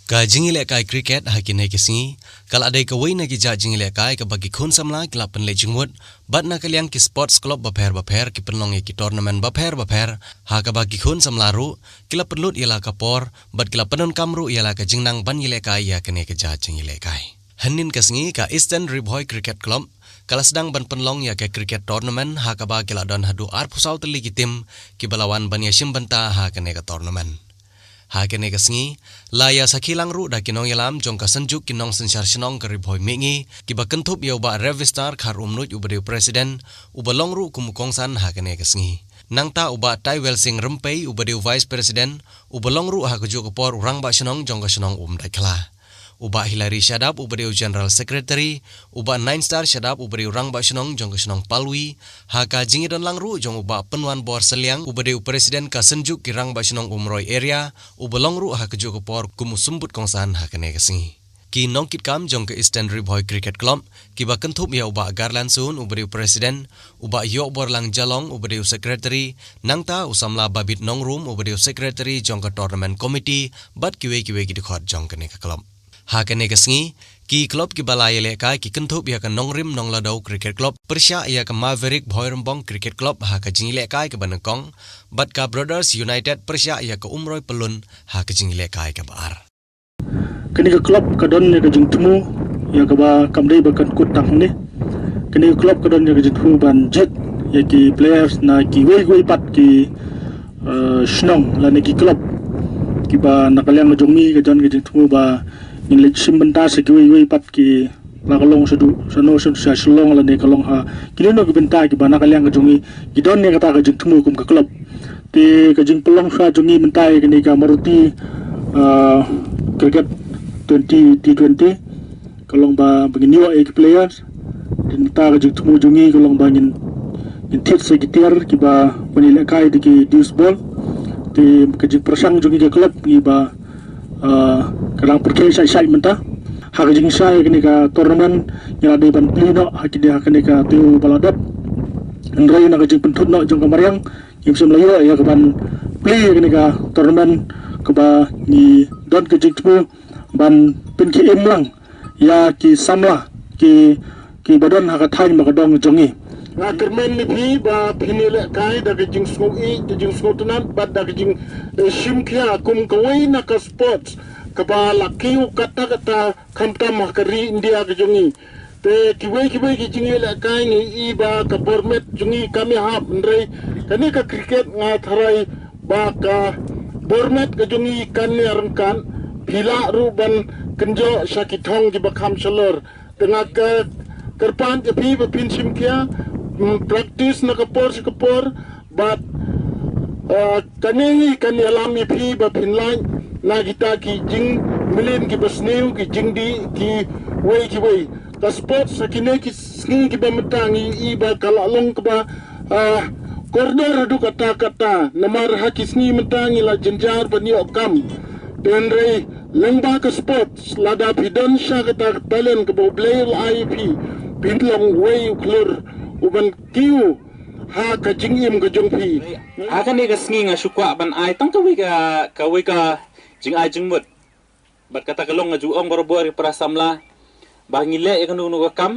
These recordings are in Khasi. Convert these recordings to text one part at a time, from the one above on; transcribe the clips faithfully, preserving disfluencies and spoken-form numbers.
Ka jingïalehkai cricket ha kine ki sngi ka la dei kawei na ki jait jingïalehkai kaba ki khun samla ki la pynleit jingmut, bad na ka liang ki sports club bapher bapher ki pynlong ïa ki tournament bapher bapher, ha kaba ki khun samla ruh ki la pynlut ïa la ka por bad ki la pyndonkam ruh ïa la ka jingnang ban ïalehkai ïa kane ka jait jingïalehkai. Hynnin ka sngi ka Eastern Ri Bhoi Cricket Club ka la sdang ban pynlong ïa ka cricket tournament ha kaba ki la don haduh arphew saw tylli ki team kiba la wan ban ïashim bynta ha kane ka tournament. Ha kane ka sngi la ïa sakhi lang ruh da ki nongïalam jong ka Synjuk ki Nongsynshar Shnong ka Ri Bhoi Mihngi kiba kynthup ïa u Bah Revistar Kharumnuid uba dei u president, uba long ruh kum u kongsan ha kane ka sngi. Nangta u Bah Taiwel Singh Rympei uba dei u vice president, uba long ruh ha kajuh ka por u Rangbah Shnong jong ka shnong Umdaikhla. U Bah Hilary Shadap uba dei u general secretary, u Bah Nine Star Shadap uba dei u Rangbah Shnong jong ka shnong Palwi, ha ka jingïadon lang ruh jong u Bah Pynwanbor Sylliang uba dei u president ka Synjuk ki Rangbah Shnong Umroi area, uba long ruh ha kajuh ka por kum u symbud kongsan ha kane ka sngi. Ki nongkitkam jong ka Eastern Ri Bhoi Cricket Club kiba kynthup ïa u Bah Garland Sun uba dei u president, u Bah Ïohborlang Jalong uba dei u secretary, nangta u samla Babit Nongrum uba dei u secretary jong ka tournament committee, bad kiwei kiwei ki dkhot jong kane ka club. Ha kane ka sngi ki club kiba la ïalehkai ki kynthup ïa ka Nongrim Nongladew Cricket Club pyrshah ïa ka Maverick Bhoirymbong Cricket Club ha ka jingïalehkai kaba nyngkong, bad ka Brothers United pyrshah ïa ka Umroi Pyllun ha ka jingïalehkai kaba ar. Kane ka club ka don ïa ka jingthmu ïa kaba kam dei ba kan kut tang hangne. Kane ka club ka don ïa ka jingthmu ban jied ïa ki players na kiwei kiwei pat ki, eh, shnong lane ki club kiba na ka liang ka jong ngi ka don ka jingthmu ba ngin leit shim bynta sha kiwei kiwei pat ki, la ka long shaduh shano shaduh sha Shillong lane ka long ha kino kino ki bynta kiba na ka liang ka jong ngi ki don ïa kata ka jingthmu kum ka club. Te ka jingpynlong shuwa jong ngi mynta ïa kane ka Maruti, ah, Cricket twenty T twenty ka long ba, ba ngin ïoh ïa ki players. Te mynta ka jingthmu jong ngi ka long ba ngin, ngin thied sa ki tiar kiba ban ïalehkai da ki deuce ball. Te ka jingpyrshang jong ngi ka club ngi ba, ah, ka dang pyrkhei shai shai mynta. Ha ka jingshai kane ka tournament ngi la dei ban plie noh ha kine, ha kane ka taïew ba la dep. Hynrei na ka jingpynthut noh jong ka mariang ngim shym la ïoh ïa ka ban plie kane ka tournament kaba ngi don ka jingthmu ban pynkhie im lang ïa ki samla ki, kiba don ha ka thaiñ ba ka dong jong ngi. Nga kyrmen ïa phi ba phin ïalehkai da ka jingsngewsih, ka jingsngewtynnat bad da ka jing, eh, shim khia kum kawei na ka sports kaba la kiew katta katta khamtam ha ka ri India ka jong ngi. Te kiwei kiwei ki jingïalehkai ngi i ba ka bor met jong ngi kam ïahap, hynrei kane ka cricket nga tharai ba ka bor met ka jong ngi kan ïaryngkat, phi lah ruh ban kynjoh sha ki thong kiba kham shalor. Te nga kyrpad ïa phi ba phin shim khia, mm, practice na ka por sha ka por, bad, ah, kane ngi kan ïalam ïa phi ba phin lait na kita ki jingmlien kiba sniew, ki jingdih kiwei kiwei. Ka sports ha kine ki sngi kiba mynta ngi i ba ka la long kaba, ah, kordor haduh katta katta, namar ha ki sngi mynta ngi la jynjar ban ïoh kam. Te hynrei lyngba ka sports, lada phi don sha kata ka talent kaba U Blei u la ai ïa phi, phin long uwei u khlur u ban kiew ha ka jingim ka jong phi. Ha kane ka sngi nga shu kwah ban ai tang kawei ka, kawei ka jingai jingmut. Bad kata ka long nga ju ong barabor ïa ki para samla ba ngi leh ïa kano kano ka kam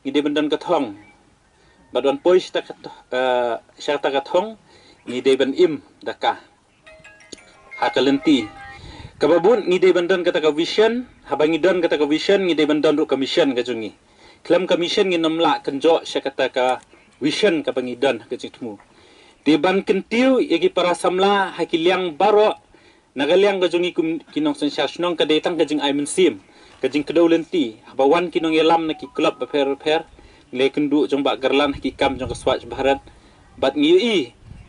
ngi dei ban don ka thong. Bad ban poi sha kata ka, eh, sha kata ka thong ngi dei ban im da ka. Ha ka lynti kaba bun ngi dei ban don kata ka vision, haba ngi don kata ka vision ngi dei ban don ruh ka mission ka jong ngi. Khlem ka mission ngin ym lah kynjoh sha kata ka vision kaba ngi don ha ka jingthmu. Te ban kyntiew ïa ki para samla ha ki liang baroh, na ka liang ka jong ngi kum ki nongsynshar shnong ka dei tang ka jingai mynsiem, ka jingkdew lynti, haba wan ki nongïalam na ki club bapher bapher, ngi la ïakynduh jong Bah Garland ha ki kam jong ka Swachh Bharat. Bad ngi ïohi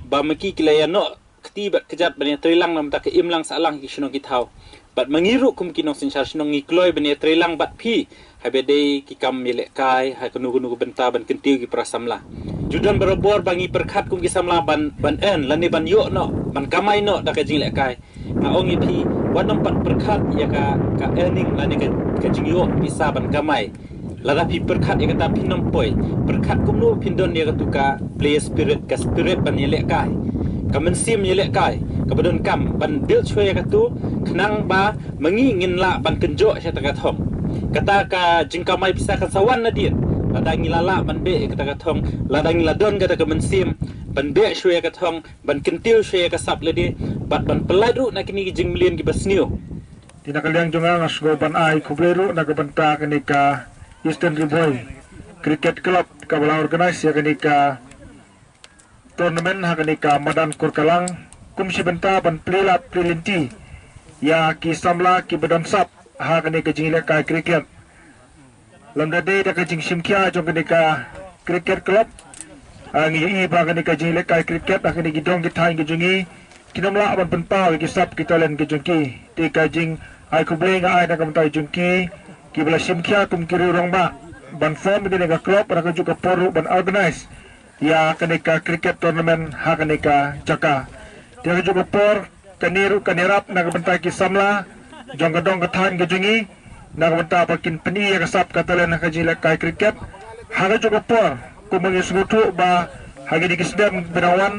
ba ma ki ki la ïa noh kti bad kjat ban ïatreilang na bynta ka imlang sahlang ki shnong ki thaw. Bad ma ngi ruh kum ki nongsynshar shnong ngi kloi ban ïatreilang bad phi haba dei ki kam ïalehkai ha kano kano ka bynta ban kyntiew ki para samla. Ju don barabor ba ngi pyrkhat kum ki samla ban, ban earn lane ban ïoh noh, ban kamai noh da ka jinglehkai. Nga ong ïa phi, wat nym pat pyrkhat ïa ka, ka earning lane ka, ka jingïoh pisa ban kamai. Lada phi pyrkhat ïa kata phin ym poi. Pyrkhat kumno phin don ïa katu ka player spirit, ka spirit ban ïalehkai. ka mynsiem ïalehkai kaba donkam ban build shuwa ïa katu, khnang ba ma ngi ngin lah ban kynjoh sha kata ka thong. Kata ka jingkamai pisa kan sa wan nadien lada ngi la lah ban beh ïa kata ka thong, lada ngi la don kata ka mynsiem ban beh shuwa ïa ka thong, ban kyntiew shuwa ïa ka sap lade, bad ban pyllait ruh na kine ki jingmlien kiba sniew. Te na ka liang jong nga, nga sngewbha ban ai khublei ruh na ka bynta kane ka Eastern Ri Bhoi Cricket Club kaba la organise ïa kane ka tournament ha kane ka madan Kurkalang, kum shi bynta ban plie lad plie lynti ïa ki samla kiba don sap ha kane ka jingïalehkai cricket. Lymda dei da ka jingshim khia jong kane ka cricket club, ah, ngi ïohi ba kane ka jingïalehkai cricket ha kine ki dong ki thaiñ ki jong ngi, kin ym lah ban pynpaw ïa ki sap ki talent ki jong ki. Te ka jingai khublei nga ai na ka bynta jong ki kiba la shim khia kum ki riew rangbah ban form ïa kane ka club, ha kajuh ka por ruh ban organise ïa kane ka cricket tournament ha kane ka jaka. Te ha kajuh ka por, kane ruh kan ïarap na ka bynta ki samla jong ka dong ka thaiñ ka jong ngi, na ka bynta ba kin pyni ïa ka sap ka talent ha ka jingïalehkai cricket. Ha kajuh ka por, kumba ngi sngewthuh ba ha kine ki snem kiban wan,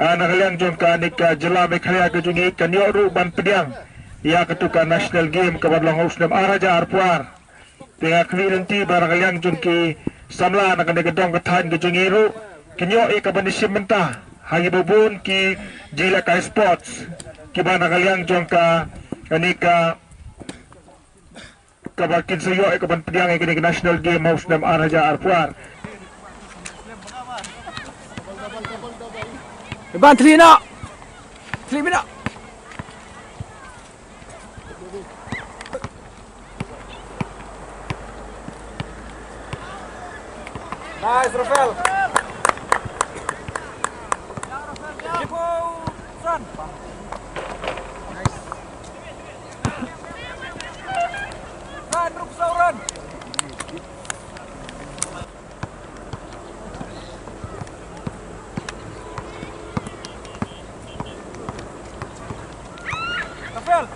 ah, na ka liang jong kane ka jylla Meghalaya ka jong ngi kan ïoh ruh ban pdiang ïa katu ka national game kaba long ha u snem ar hajar arphew ar. Te nga khmih lynti ba na ka liang jong ki samla na kane ka dong ka thaiñ ka jong ngi ruh, kin ïoh ïa kaban ïashim bynta ha kiba bun ki jingïalehkai sports kiba na ka liang jong ka, kane ka, kaba kin sa ïoh ïa kaban pdiang ïa kane ka national game ha u snem ar hajar arphew ar. Iban thli noh. Thli bina. Nice, Rafael. Nice. Run, Ruksa, run. Rafael.